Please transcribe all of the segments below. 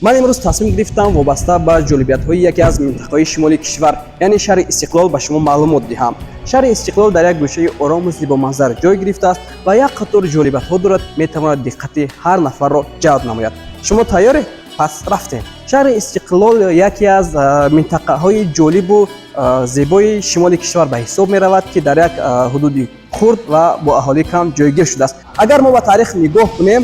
Ман имрӯз тасмим гирифтам вобаста ба ҷолибиятҳои яке аз минтақаҳои шимоли кишвар, яъне шаҳри Истиқлол, ба шумо маълумот диҳам. Шаҳри Истиқлол дар як гӯшаи орому зебоманзар ҷой гирифтааст ва як қатор ҷолибиятҳо дорад, метавонад диққати ҳар нафарро ҷалб намояд. Шумо тайёред? Пас рафтем. Шаҳри Истиқлол яке аз минтақаҳои ҷолибу зебои шимоли кишвар ба ҳисоб меравад, ки дар як ҳудуди хурд ва бо аҳолии кам ҷойгир шудааст. Агар мо ба таърих нигоҳ кунем,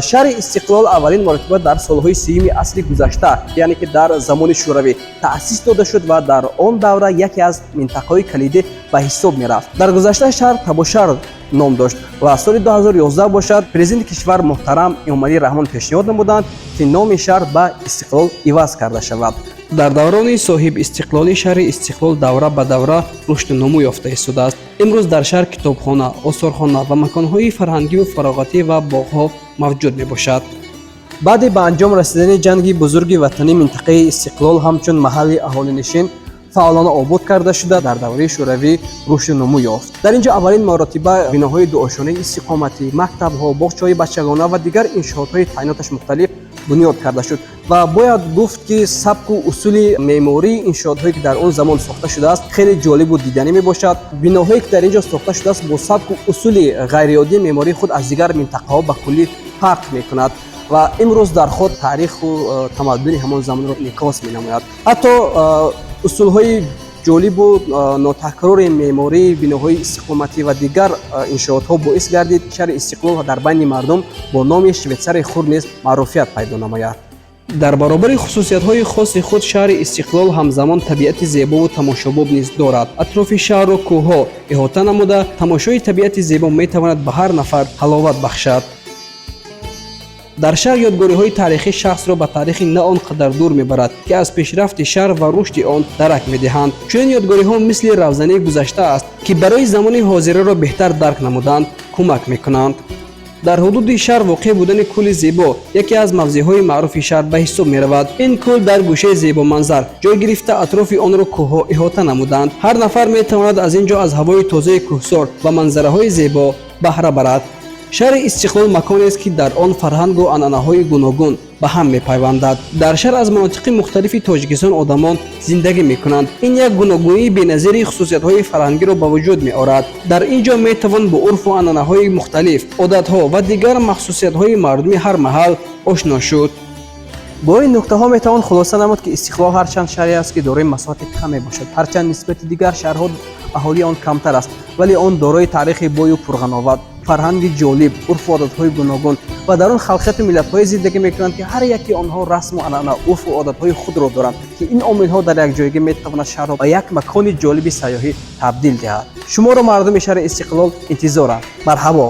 шаҳри Истиқлол аввалин маротиба дар солҳои 30-уми асри гузашта, яъне ки дар замони Шӯравӣ, таъсис дода шуд ва дар он давра яке аз минтақаҳои калидӣ ба ҳисоб мерафт. Дар гузашта шаҳр Табошаҳр ном дошт ва соли 2011 бошад, президенти кишвар муҳтарам Эмомалӣ Раҳмон пешниҳод намуданд, ки номи шаҳр ба Истиқлол иваз карда шавад. Дар даврони соҳибистиқлолӣ шаҳри Истиқлол давра ба давра рушду нумӯ ёфта истодааст. Имрӯз дар шаҳр китобхона, осорхона ва маконҳои фарҳангиву фароғатӣ ва боғҳо мавҷуд мебошад. Баъди ба анҷом расидани Ҷанги Бузурги Ватанӣ минтақаи Истиқлол ҳамчун маҳалли аҳолинишин фаъолона обод карда шуда, дар давраи Шӯравӣ рушду нумӯ ёфт. Дар ин ҷо аввалин маротиба биноҳои дуошонаи истиқоматӣ, мактабҳо, боғчаҳои бачагона ва дигар иншоотҳои таъиноташ мухталиф бунёд карда шуд. Ва бояд гуфт, ки сабку усули меъмории иншоотҳое, ки дар он замон сохта шудааст, хеле ҷолибу диданӣ мебошад. Биноҳое, ки дар ин ҷо сохта шудааст, бо сабку усули ғайриоддии меъмории худ аз дигар минтақаҳо ба куллӣ фарқ мекунад ва имрӯз дар худ таъриху тамаддуни ҳамон замонро инъикос менамояд. Ҳатто усулҳои ҷолибу нотакрори меъмории биноҳои истиқоматӣ ва дигар иншоотҳо боис гардид, шаҳри Истиқлол дар байни мардум бо номи Швейтсарияи хурд низ маъруфият пайдо намояд. Дар баробари хусусиятҳои хоси худ шаҳри Истиқлол ҳамзамон табиати зебову тамошобоб низ дорад. Атрофи шаҳрро кӯҳҳо иҳота намуда, тамошои табиати зебо метавонад ба ҳар нафар ҳаловат бахшад. Дар шаҳр ёдгориҳои таърихӣ шахсро ба таърихи на он қадар дур мебарад, ки аз пешрафти шаҳр ва рушди он дарак медиҳанд. Чунин ёдгориҳо мисли равзании гузашта аст, ки барои замони ҳозираро беҳтар дарк намудан кӯмак мекунанд. Дар ҳудуди шаҳр воқеъ будани кӯли зебо яке аз мавзеъҳои маъруфи шаҳр ба ҳисоб меравад. Ин кӯл дар гӯшаи зебоманзар ҷой гирифта, атрофи онро кӯҳҳо иҳота намуданд. Ҳар нафар метавонад аз ин ҷо аз ҳавои тозаи кӯҳсор ва манзараҳои зебо баҳра барад. Шаҳри Истиқлол маконест, ки дар он фарҳангу анъанаҳои гуногун ба ҳам мепайвандад. Дар шаҳр аз манотиқи мухталифи Тоҷикистон одамон зиндагӣ мекунанд. Ин як гуногунии беназири хусусиятҳои фарҳангиро ба вуҷуд меорад. Дар ин ҷо метавон бо урфу анъанаҳои мухталиф, одатҳо ва дигар махсусиятҳои мардуми ҳар маҳал ошно шуд. Бо ин нуктаҳо метавон хулоса намуд, ки Истиқлол ҳарчанд шаҳре аст, ки дорои масоҳати кам мебошад, ҳарчанд нисбати дигар шаҳрҳо аҳолии он камтар аст, вале он дорои таърихи бою пурғановат, фарҳанги ҷолиб, урфу одатҳои гуногун ва дар он халқияту миллатҳое зиндагӣ мекунанд, ки ҳар яки онҳо расму анъана, урфу одатҳои худро доранд, ки ин омилҳо дар якҷоягӣ метавонад шаҳрро ба як макони ҷолиби сайёҳӣ табдил диҳад. Шуморо мардуми шаҳри Истиқлол интизоранд. Марҳабо!